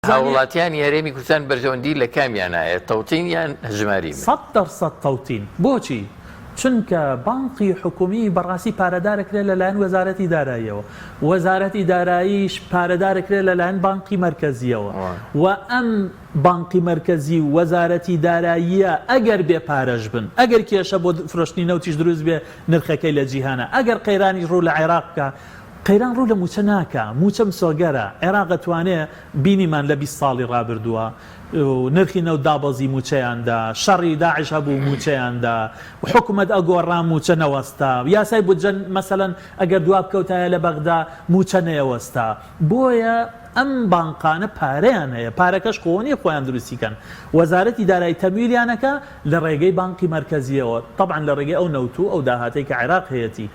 هاووڵاتیانی هەرێمی کوردستان بەرژەوەندی لە کامیانایە تەوتین یان هەژماری من؟ 100% تەوتین. بۆچی؟ چونکە بانقی حکومی بەڕاستی پارەدارەکرێت لەلایەن وەزارەتی داراییەوە، وەزارەتی داراییش پارەدارەکرێت لەلایەن بانقی مەرکەزییەوە و ئەم بانقی مەرکەزی و وەزارەتی داراییە ئەگەر بێ پارەش بن، ئەگەر کێشە بۆ فرۆشتنی نەوتیش دروست بێ نرخەکەی لە جیهانە، ئەگەر قەیرانیش ڕوو لە عێراق بکا، قەیران ڕوو لە مووچە ناکا، مووچە مسۆگەرە، عێراق ئەتوانێ بینیمان لە 20 ساڵی ڕابردووە نرخی نەوت دابەزی مووچەیان دا، شەڕی داعش هەبوو مووچەیان دا، حکومەت ئەگۆڕا مووچە نەوەستا، یاسای بودجە مەسەلەن ئەگەر دوا بکەوتایە لە بەغدا مووچە نەیەوەستا، بۆیە ئەم بانقانە پارەیان هەیە، پارەکەش خۆ نیە خۆیان دروستی کەن، وەزارەتی دارایی تەمویلیان ئەکا لە ڕێگەی بانقی مەرکەزیەوە، تەبعەن لە ڕێگەی ئەو نەوت و ئەو داهاتەی کە عێراق هەیەتی،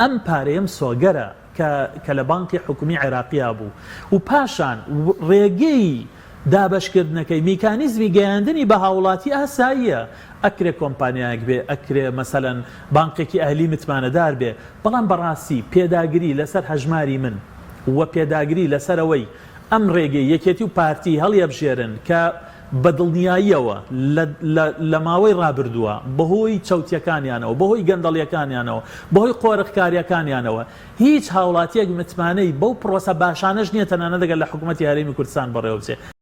ئەم پارەیە مسۆگەرە کە کە لە بانقی حکومی عێراقیا بوو و پاشان ڕێگەی دابەشکردنەکەی، میکانیزمی گەیاندنی بە هاوڵاتی ئاساییە، ئەکرێ کۆمپانیایەک بێ، ئەکرێ مەسەلەن بانقێکی ئەهلی متمانەدار بێ، بەڵام بەڕاستی پێداگری لەسەر هەژماری من و پێداگری لەسەر ئەوەی ئەم ڕێگەی یەکێتی و پارتی هەڵیەبژێرن کە بە دڵنیاییەوە لە لە لە ماوەی ڕابردووە بەهۆی چەوتیەکانیانەوە، بەهۆی گەندەڵیەکانیانەوە، بەهۆی قۆرخکاریەکانیانەوە هیچ هاوڵاتیەک متمانەی بەو پڕۆسە باشانەش نیە تەنانەت ئەگەر لە حکومەتی هەرێمی کوردستان بەڕێوە بچێ.